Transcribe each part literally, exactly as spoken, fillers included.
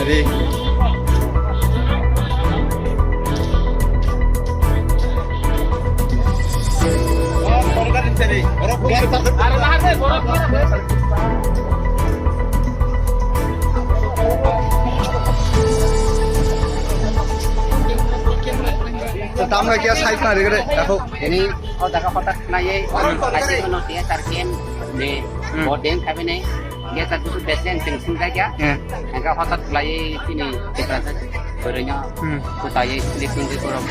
Tamo khe side na rigre, ako. Ini, oh, jaga hotak nai, hmm, kaisa no tiya tar ken, de, hmm, bo den khabe ne, dia tar tu besen sing sing jaga. Hmm. Enggak hotak lai sini, kita tu, barunya, hmm, kutai sini sini kurang.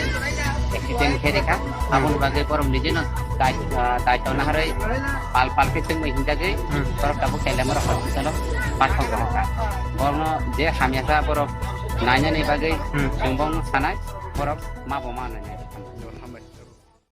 Accident khe dekha, hmm, aboni bagwi borok nijeno dai-, ah, daitwna harwi pal pal khe tongwi hinjagwi, hmm, borok tabuk Teliamura hospital-o pathok rwkha. Borokno je hamya kha borok nainani bagwi, hmm, chwng bongno sanai, borok ma bo ma nainai.